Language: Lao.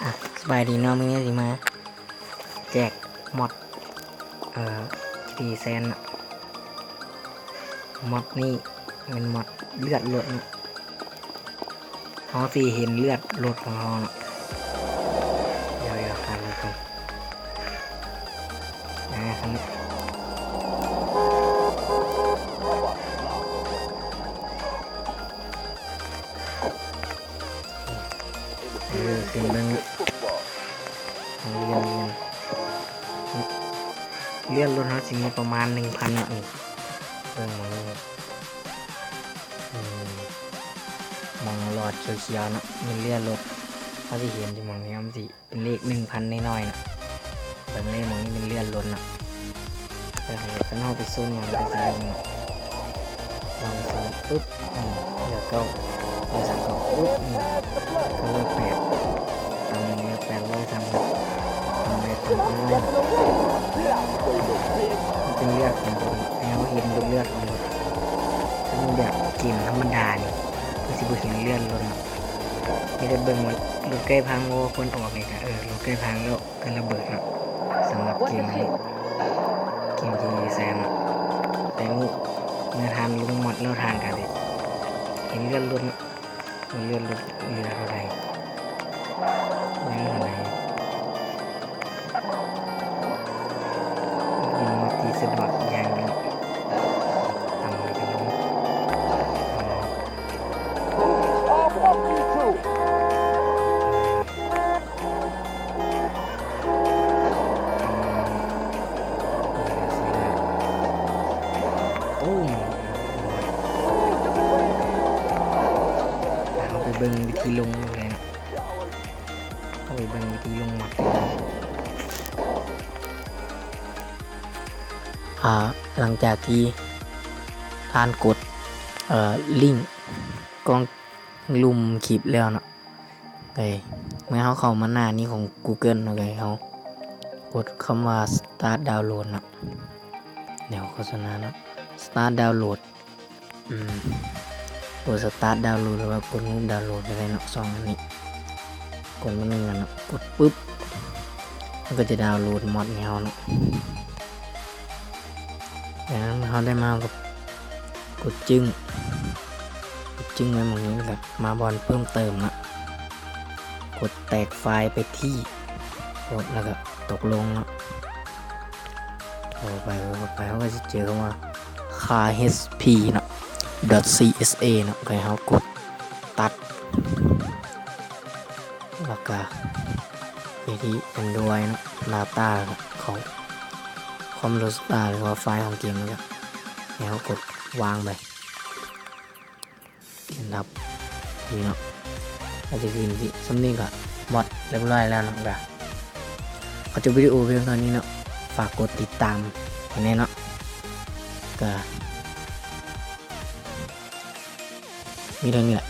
ອ່ະ ສະບາຍດີເນາະ, ມື້ນີ້ຊິມາແຈກມອດ ເອີ ຈີທີແຊນເນາະ. ມອດນີ້ແມ່ນມອດເລືອດລົດເນາະ. ເຮົາຊິເຫັນເລືອດລົດຂອງເຮົາເນາະ. ດຽວໆ ຫາລົດກ່ອນ. ອ່າ ຄັນນີ້ ເອີ ຂຶ້ນເບິ່ງ ເລື່ອນ ເລື່ອນລົດເຮົາຊິມີປະມານໜຶ່ງພັນເນາະ. ນີ້ ເບິ່ງໝ່ອງນີ້ ອືມ ໝ່ອງຫຼອດຂຽວໆເນາະ ແມ່ນເລື່ອນລົດ. ເຮົາຊິເຫັນຢູ່ໝ່ອງນີ້ ມັນຊິ ເປັນເລກໜຶ່ງພັນນ້ອຍໆເນາະ. ເບິ່ງເລີຍ ໝ່ອງນີ້ເປັນເລື່ອນລົດເນາະ. ເອີ ຄັນເຮົາໄປໂຊນຫຍັງກໍຊິເບິ່ງເນາະ. ເຮົາໄປໂຊນປຶບ ນີ້ເຫຼືອເກົ້າ ເຫຼືອສາມເກົ້າປຶບ ນີ້ກໍເຫຼືອແປດ. ຕຳເຫຼືອແປດຮ້ອຍສາມສິບ ຕຳໄປຕຳມາ ມັນເປັນເລືອດຂອງຄົນ ໃຫ້ເຮົາເຫັນເປັນເລືອດຂອງຄົນ. ຄັນແບບເກມທຳມະດານີ້ ມັນຊິບໍ່ເຫັນເລືອດລົດເນາະ. ມີແຕ່ເບິ່ງວ່າລົດໃກ້ພັງບໍ່ ຄວນອອກນີ້ກະ ເອີ ລົດໃກ້ພັງແລ້ວກະລະເບີດເນາະ. ສຳລັບເກມນີ້ ເກມທີ່ແຊມເນາະ. ແຕ່ນີ້ເມື່ອທ່ານລົງມອດແລ້ວ ທ່ານກະຊິເຫັນເລືອດລົດເນາະ ວ່າເລືອດລົດເຫຼືອເທົ່າໃດ ຍັງເທົ່າໃດ. ເປັນມອດທີ່ສະດວກອີກຢ່າງໜຶ່ງ. ຕຳໄປກະລົງ ໂອ້ ເຮົາໄປເບິ່ງວິທີລົງເລີຍເນາະ. ເຮົາໄປເບິ່ງວິທີລົງມອດກັນ. ອ່າ ຫຼັງຈາກທີ່ທ່ານກົດ ເອີ ລິ້ງກ່ອງລຸ່ມຄລິບແລ້ວເນາະ ເອີ ເມື່ອເຮົາເຂົ້າມາໜ້ານີ້ຂອງກູເກີນເນາະ ເອີ ເຮົາກົດຄຳວ່າ ສະຕາດດາວໂຫຼດ ເນາະ. ດຽວໂຄສະນາເນາະ ສະຕາດດາວໂຫຼດ ອືມ ກົດສະຕາດດາວໂຫຼດ ຫຼືວ່າກົດຮູບດາວໂຫຼດກໍໄດ້ເນາະ. ສອງອັນນີ້ ກົດມາໜຶ່ງອັນເນາະ ກົດປຶບ ມັນກໍຈະດາວໂຫຼດມອດໃຫ້ເຮົາເນາະ. ຈາກນັ້ນເຮົາໄດ້ມາ ເຮົາກໍກົດຈຶ້ງ ກົດຈຶ້ງໄວ້ໝ່ອງນີ້ ແລ້ວກໍມາບ່ອນເພີ່ມເຕີມເນາະ ກົດແຕກໄຟລ໌ໄປທີ່ ກົດ ແລ້ວກໍຕົກລົງເນາະ. ເຂົ້າໄປ ເຂົ້າໄປ ເຮົາກໍຊິເຈີຄຳວ່າ ຄາເອັສພີ ເນາະ ດອດຊີເອັສເອ ເນາະ ກໍໃຫ້ເຮົາກົດຕັດ ແລ້ວກໍໄປທີ່ແອນດຣອຍເນາະ ດາຕ້າ ເຂົ້າຄອມໂລສະຕາ ຫຼືວ່າໄຟລ໌ຂອງເກມ ແລ້ວກໍໃຫ້ເຮົາກົດວາງໄປ. ເຫັນລັບນີ້ເນາະ ອາດຈະຂຶ້ນທີ່ສ່ຳນີ້ກໍໝົດຮຽບຮ້ອຍແລ້ວເນາະ. ກໍຂໍຈົບວິດີໂອພຽງເທົ່ານີ້ເນາະ ຝາກກົດຕິດຕາມໃຫ້ແດ່ເນາະ. ກໍມີເທົ່ານີ້ແຫຼະ